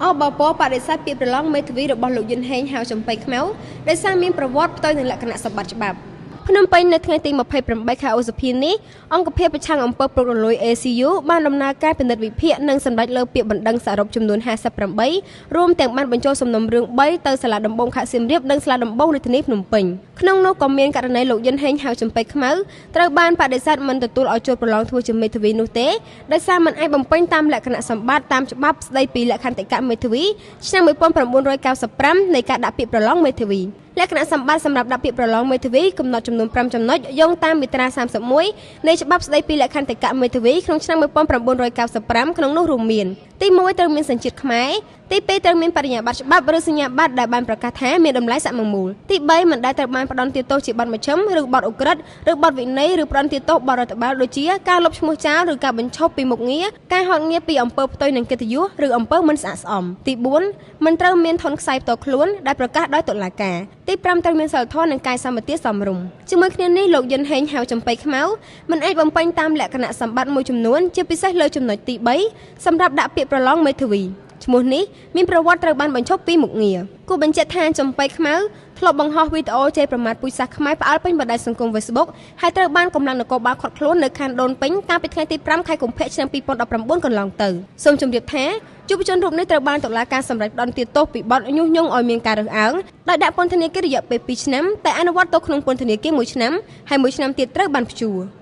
អបពបដិសេធពាក្យប្រឡងមេធាវីរបស់លោកយិនហេងហៅចំបៃខ្មៅដោយសារមានប្រវត្តិផ្ទុយនឹងលក្ខណៈសម្បត្តិច្បាប់។ ភ្នំពេញនៅថ្ងៃទី28ខែឧសភានេះ អង្គភាពប្រឆាំងអំពើពុករលួយ ACU បានដំណើរការពិនិត្យវិភាគនិងសម្រេចលើពាក្យបណ្ដឹងសរុបចំនួន58 រួមទាំងបានបញ្ចូលសំណុំរឿង3ទៅសាលាដំបូងខេត្តសៀមរាបនិងសាលាដំបូងរាជធានីភ្នំពេញ។ ក្នុងនោះក៏មានករណីលោកយិនហេងហៅចំបៃខ្មៅត្រូវបានបដិសេធមិនទទួលឲ្យចូលប្រឡងធ្វើជាមេធាវីនោះទេ ដោយសារមិនអាចបំពេញតាមលក្ខណៈសម្បត្តិតាមច្បាប់ស្តីពីលក្ខន្តិកៈមេធាវីឆ្នាំ1995នៃការដាក់ពាក្យប្រឡងមេធាវី។ លក្ខណៈសម្បត្តិសម្រាប់ដាក់ពាក្យប្រឡងមេធាវីកំណត់ចំនួន5ចំណុចយោងតាមមាត្រា31នៃច្បាប់ស្តីពីលក្ខន្តិកៈមេធាវីក្នុងឆ្នាំ1995 ក្នុងនោះរួមមាន ទី1ត្រូវមានសញ្ជាតិខ្មែរ ទី2ត្រូវមានបរិញ្ញាបត្រច្បាប់ឬសញ្ញាបត្រដែលបានប្រកាសថាមានតម្លៃសមមូល ទី3មិនដែលត្រូវបានផ្ដន្ទាទោសជាបទមជ្ឈិមឬបទឧក្រិដ្ឋឬបទវិន័យឬផ្ដន្ទាទោសបទរដ្ឋបាលដូចជាការលុបឈ្មោះចោលឬការបញ្ឈប់ពីមុខងារ ការហត់ងារពីអំពើផ្ទុយនឹងកិត្តិយសឬអំពើមិនស្អាតស្អំ ទី4មិនត្រូវមានធនខ្សែផ្ទាល់ខ្លួនដែលប្រកាសដោយតុលាការ ទី5ត្រូវមានសិលធម៌និងកាយសម្បទាសមរម្យ។ ជាមួយគ្នានេះលោកយិនហេងហៅចំបៃខ្មៅមិនអាចបំពេញតាមលក្ខណៈសម្បត្តិមួយចំនួន ជាពិសេសលើចំណុចទី3សម្រាប់ដាក់ពាក្យប្រឡងមេធាវី។ ឈ្មោះនេះមានប្រវត្តិត្រូវបានបញ្ឈប់ពីមុខងារ។ គូបញ្ជាក់ថាចំបៃខ្មៅធ្លាប់បង្ហោះវីដេអូជេរប្រមាថពូជសាសន៍ខ្មែរផ្អើលពេញបណ្ដាញសង្គម Facebook ហើយត្រូវបានកម្លាំងនគរបាលឃាត់ខ្លួននៅខណ្ឌដូនពេញកាលពីថ្ងៃទី5ខែកុម្ភៈឆ្នាំ2019កន្លងទៅ។ សូមជម្រាបថាយុវជនរូបនេះត្រូវបានតុលាការសម្រេចផ្តន្ទាទោសពីបទញុះញង់ឲ្យមានការរើសអើងដោយដាក់ពន្ធនាគាររយៈពេល2ឆ្នាំ តែអនុវត្តទោសក្នុងពន្ធនាគារ1ឆ្នាំ ហើយ1ឆ្នាំទៀតត្រូវបានព្យួរ។